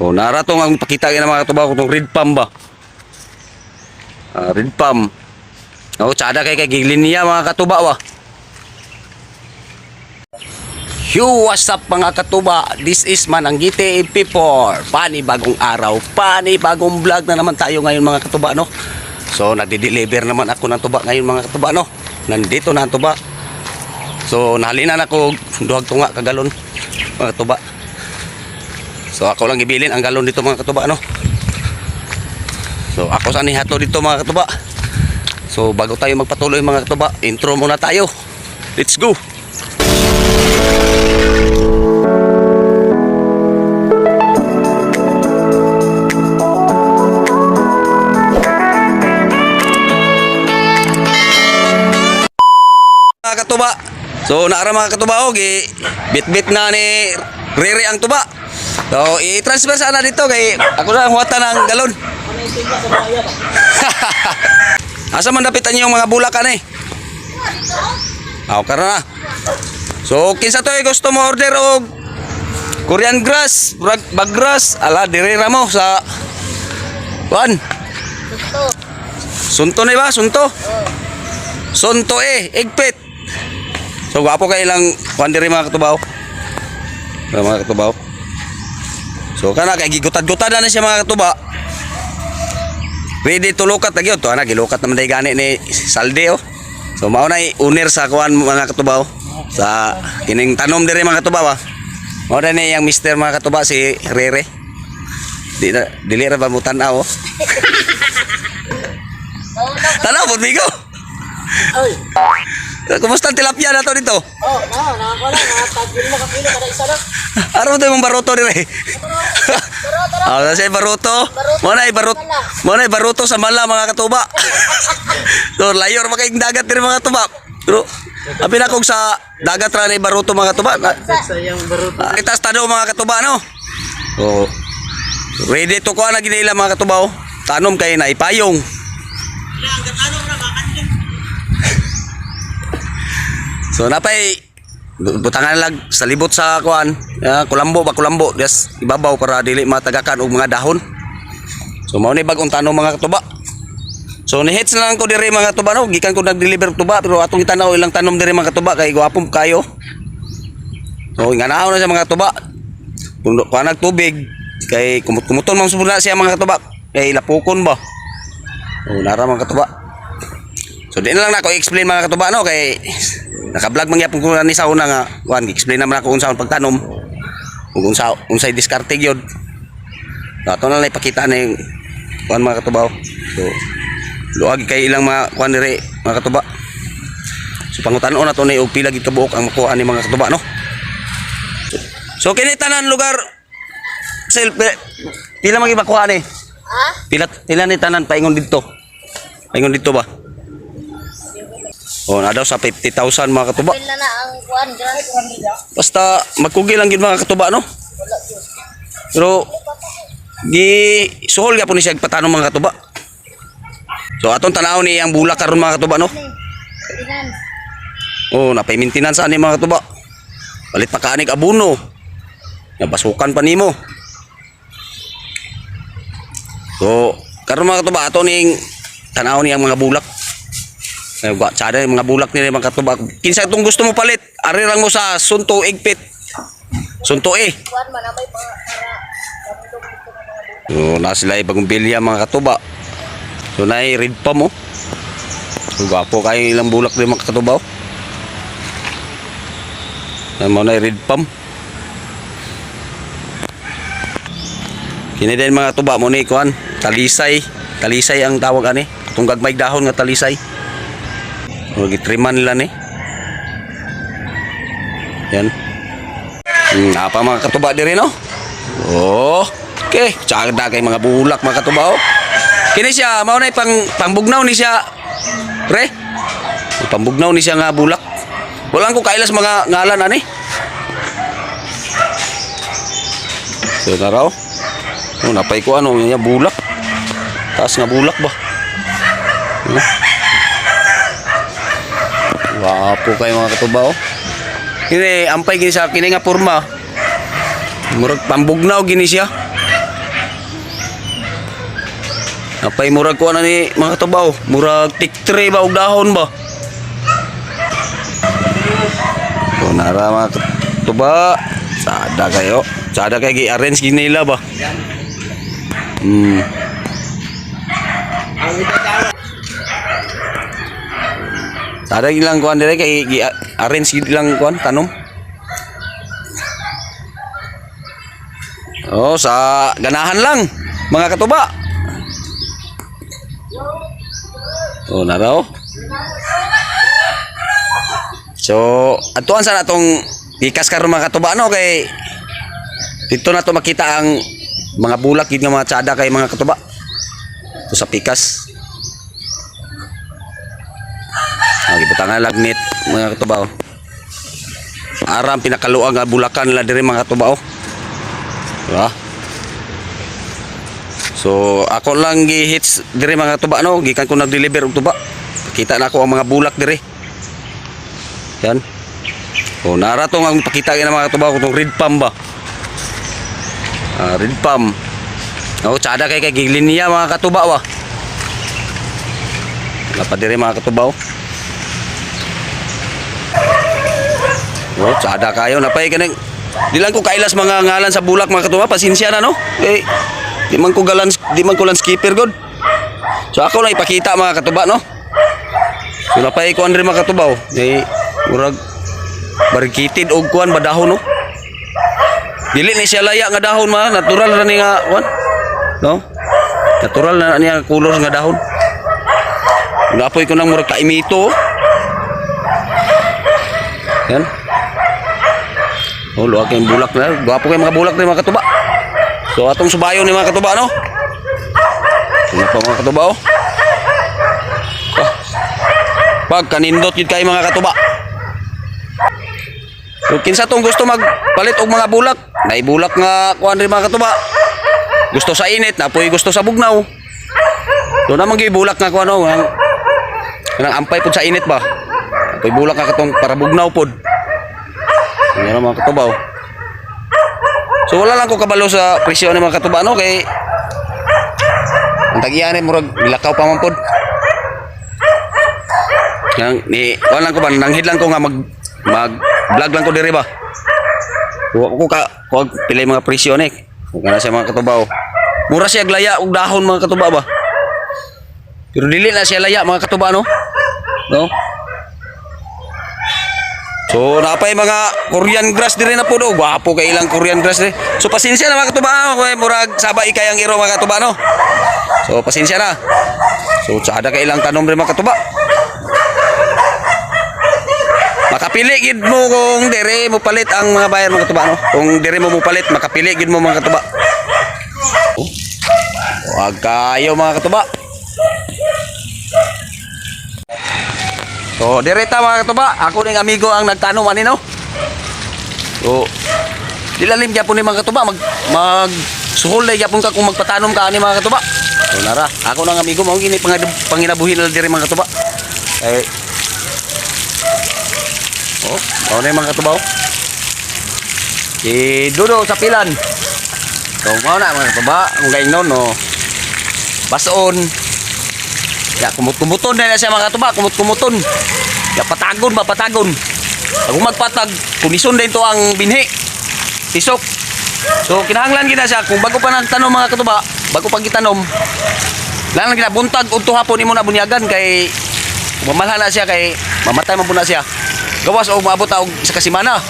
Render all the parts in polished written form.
So nara to ang pakita gina mga katuba ko tong red palm ba. Ah, red palm. Oh, tsada kay kay gilinya mga katuba wa. Yo, what's up mga katuba? This is Mananggite MP4. Panibagong araw, panibagong vlog na naman tayo ngayon mga katuba, no? So, nagdi-deliver naman ako ng tuba ngayon mga katuba, no? Nandito na ang tuba. So, nahalinan ako duhag tunga ka galon mga katuba. So, ako lang ibilin ang galon dito mga katuba, no? So, ako sa nihato dito mga katuba. So, bago tayo magpatuloy mga katuba, intro muna tayo. Let's go! Mga katuba. So naara mga katuba og bit-bit na ni Rere ang tuba. So i-transfer sana dito kay ako na ang huwatan ng galon. Asa man dapitan niyo yung mga bulak ani? Aw karon na. So kinsa to gusto mo order og Korean grass, bagras, ala dire ra mo sa kuan. Sunto na ba? Sunto. Sunto eh, igpit. So gwapo kay ilang kuan diri mga katubaw. Mga katubaw. So kana kay gigutad-gutad na siya mga katuba. Ready to lukat na gyud to ana gilukat naman day gani ni Salde oh. So mao na owner sa kuan mga katubaw sa kining tanom diri mga katubaw ah. Mao na ni yang mister mga katuba si Rere. Di na dili ra ba mo tan-aw oh. Tanaw pud migo. Oy, Kumusta ang tilapia na to dito? oh, na, nakakuha na, nakatagil mo kakilo kada isa na. Araw to yung baruto dire. Ah, nasa baruto. Mo na baruto. Mo na baruto sa mala mga katuba. So layor makayong dagat dire mga katuba. Pero abi na kog sa dagat ra ni baruto mga katuba. Sa iyang baruto. Ah, Itas tado mga katuba no. So ready to kuha na ginila mga katuba oh. Tanom kay na ipayong. So napay butangan lag sa libot sa kuan, ah, kulambo ba kulambo, yes, ibabaw para dili matagakan og mga dahon. So mao ni bag-ong tanom mga katuba. So ni-hits na lang ko diri mga katuba no, gikan ko nag-deliver og tuba pero atong itanaw ilang tanom diri mga katuba kay gwapong kayo. So inganaw na siya mga katuba. Kung kuan tubig kay kumut-kumuton man sud na siya mga katuba kay lapukon ba. Oh, nara mga katuba. So di na lang nako i-explain mga katuba no kay naka-vlog man gyapon ko ni sa una nga kuan explain naman ako unsa ang pagtanom ug unsa unsay diskarte gyud. So, ato na lang ipakita na yung kuan mga katubaw. So luag kay ilang mga kuan dire mga katuba. So pangutan-on na to ni og pila gid kabuok ang makuha ni mga katuba no. So kini tanan lugar sel pila man gid makuha ni? Ha? Pila pila ni tanan paingon didto. Paingon didto ba? Oh, na daw sa 50,000 mga katuba. Pila na ang kuan, grass. Basta magkugi lang gid mga katuba no. Pero gi suhol gyapon ni siya patanom mga katuba. So atong tanaw ni ang bulak karon mga katuba no. Tinan. Oh, napay maintenance ani mga katuba. Palit pa kaanig abono. Nabasukan pa nimo. So, karon mga katuba ato ning tanaw ni ang mga bulak. Ay, gwa, tsada yung mga bulak nila mga katuba. Kinsa itong gusto mo palit, ari lang mo sa Sunto Igpit. Sunto eh. Kuan man amay para kamulong dito ng mga buta. So, na sila bagong bilya mga katuba. So, na red pa mo. So, gwapo kayo ilang bulak din mga katuba. Oh. Mo na red pump. Kini din mga tuba mo ni kuan, talisay. Talisay ang tawag ani. Itong gagmay dahon nga talisay. O gitriman nila ni. Yan. Apa mga katuba diri no? Oh, okay. Tsaka kay mga bulak mga katuba oh. Kini siya mao na pang pangbugnaw ni siya. Pre. Pambugnaw ni siya nga bulak. Walang ko kailas mga ngalan ani. So naraw. Oh, napay ko ano niya bulak. Taas nga bulak ba? Ano? Wapo kayo mga katuba oh. Kini ampay gini sa kini nga porma. Murag pambugnaw gini siya. Napay murag kuha na ni mga katuba oh. Murag tik-tree ba og dahon ba? So nara mga katuba. Sada kayo. Sada kay gi-arrange nila ba? Sada ilang kuan dire kay gi-arrange ilang kuan tanom. Oh, sa ganahan lang mga katuba. Oh, naraw. So, atuan sa natong gikas karon mga katuba no kay dito na to makita ang mga bulak gid nga mga tsada kay mga katuba. Ito sa pikas. Ah, gibutangan lagnit mga katuba oh. Aram pinakaluang nga bulakan nila diri mga katuba oh. Diba? So ako lang gi-hits diri mga tuba no, gikan ko nag-deliver og tuba. Kita na ako ang mga bulak diri. Yan. O nara to ang pakita gina mga tuba ko tong red palm ba. Ah, red palm. Oh, tsada kay kay gilinya mga katuba wa. Wala pa diri mga katuba oh. Oh, tsada kayo napay kaning di lang ko kailas mga ngalan sa bulak mga katuba, pasensya na no. Eh, di man ko galan, di man ko landscaper god. So ako lang ipakita mga katuba no. So napay kuan rin mga katuba oh. Eh, murag barikitid og kuan ba dahon no. Dili ni siya laya nga dahon ma, natural ra ni nga kuan. No? Natural na niya kulor nga dahon. Napoy ko nang murag kaimito oh. Yan. Oh, luwag kayong bulak na. Gwapo kayong mga bulak ni mga katuba. So atong subayon ni mga katuba no. Ano pa mga katuba oh. Ah. Pag kanindot yun kayo mga katuba. So kinsa tong gusto magpalit og mga bulak, naibulak nga kuan rin mga katuba. Gusto sa init, napoy gusto sa bugnaw. So naman gyud bulak nga kuan oh, ang kanang ampay pud sa init ba. Napoy bulak nga katong para bugnaw pod. Ano na mga katuba oh. So wala lang ko kabalo sa presyo ni mga katuba no kay ang tag-iya ni murag gilakaw pa man pod. Yang ni wala lang ko ba nanghid lang ko nga mag mag vlog lang ko diri ba. Wa ko ka ko pila yung mga presyo ni. Kung kana siya mga katuba oh. Mura siya glaya og dahon mga katuba ba. Pero dili na siya laya mga katuba no. No? So napay mga Korean grass dire na po do. Gwapo kay ilang Korean grass dire. So pasensya na mga katuba no? Kay murag saba ikay ang iro mga katuba no. So pasensya na. So tsada kay ilang tanom rin mga katuba. Makapili gid mo kung dire mo palit ang mga bayar mga katuba no. Kung dire mo palit makapili gid mo mga katuba. Oh. Wag kayo mga katuba. So, direta mga katuba, ako ning amigo ang nagtanom ani no. So, dilalim gyapon ni mga katuba, mag mag suhol na gyapon ka kung magpatanom ka ani mga katuba. So nara, ako nang amigo mao gini panginabuhi nila diri mga katuba. Eh. Oh, mao na yung mga katuba. Oh. Si Dudo sa pilan. So, mao na mga katuba, ang gaingnon no. Bason. Ya, kumut-kumuton na siya mga katuba, kumut-kumuton. Ya, patagon ba, patagon. Pag magpatag, kumison din to ang binhi. Tisok. So, kinahanglan gina siya, kung bago pa nagtanom mga katuba, bago pa gitanom, lang gina buntag udto hapon imo na bunyagan kay mamalha na siya kay mamatay man po na siya. Gawas og maabot na og isa ka semana.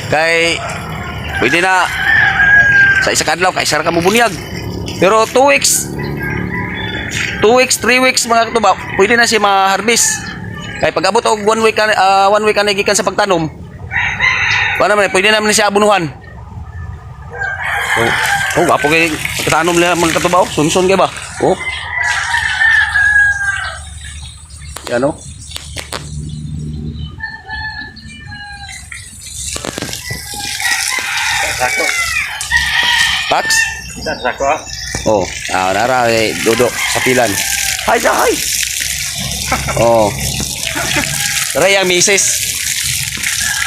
Kay pwede na sa isa ka adlaw kay isa ra ka mo bunyag. Pero 2 weeks 2 weeks, 3 weeks mga katuba, pwede na siya ma-harvest. Kay pag abot og 1 week 1 week ka gikan sa pagtanom, wala naman, pwede naman siya abunuhan. Oh, oh gwapo kay pagtanom nila mga katuba, oh. Sunsun kay ba? Oh. Yan oh. Sako. Pax? Sako ah. Oh, ah, nara eh, Dodo sa pilan. Hi, sa hi. Oh. Tara yang misis.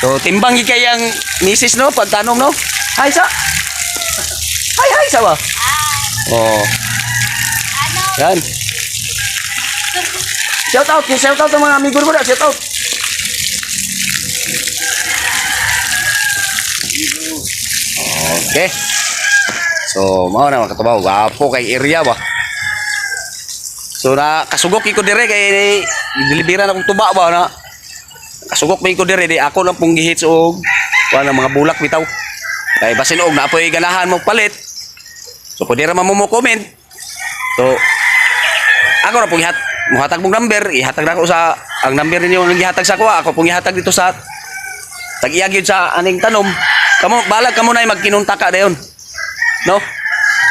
So, timbang gid kay ang misis no pagtanom no. Hi sa. Hi hi sa ba? Oh. Ano, Yan. Shout out, shout out ang mga amigo mo na, shout out. Okay. So, mao na, mga katuba, gwapo kay area ba. So na kasugok ko dire kay deliveran akong tuba ba na. Kasugok may ko dire di ako lang pong gihits og kuan ng mga bulak bitaw. Kay basin og napoy ganahan mo palit. So pwede ra man mo mo comment. So ako ra pong muhatag mong number, ihatag na ako sa ang number ninyo ang gihatag sa ako, ako pong ihatag dito sa tag-iya gyud sa aning tanom. Kamo balag kamo na magkinunta ka dayon. No?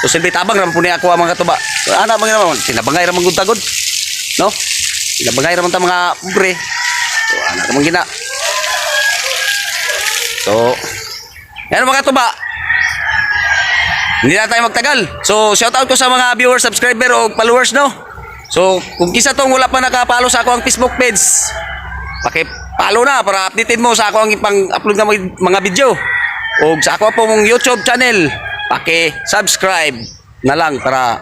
So silbi tabang ra man po ni ako ang mga katuba. So, ana man naman tinabangay ra man gud tagod. No? Tinabangay ra man ta mga pobre. So ana ra man gina. So yan, mga katuba. Hindi na tayo magtagal. So, shout out ko sa mga viewers, subscriber o followers, no? So, kung kisa tong wala pa naka-follow sa ako ang Facebook page, paki-follow na para updated mo sa ako ang ipang-upload ng mga video. O sa ako po mong YouTube channel, paki-subscribe na lang para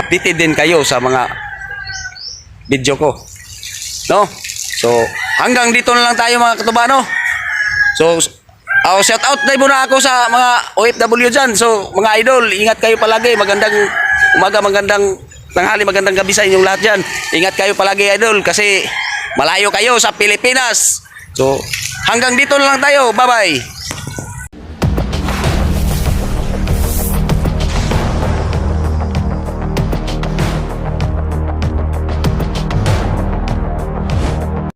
updated din kayo sa mga video ko. No? So, hanggang dito na lang tayo, mga katuba, no? So, oh, shout out na muna ako sa mga OFW dyan. So, mga idol, ingat kayo palagi. Magandang umaga, magandang tanghali, magandang gabi sa inyong lahat dyan. Ingat kayo palagi, idol, kasi malayo kayo sa Pilipinas. So, hanggang dito na lang tayo. Bye-bye.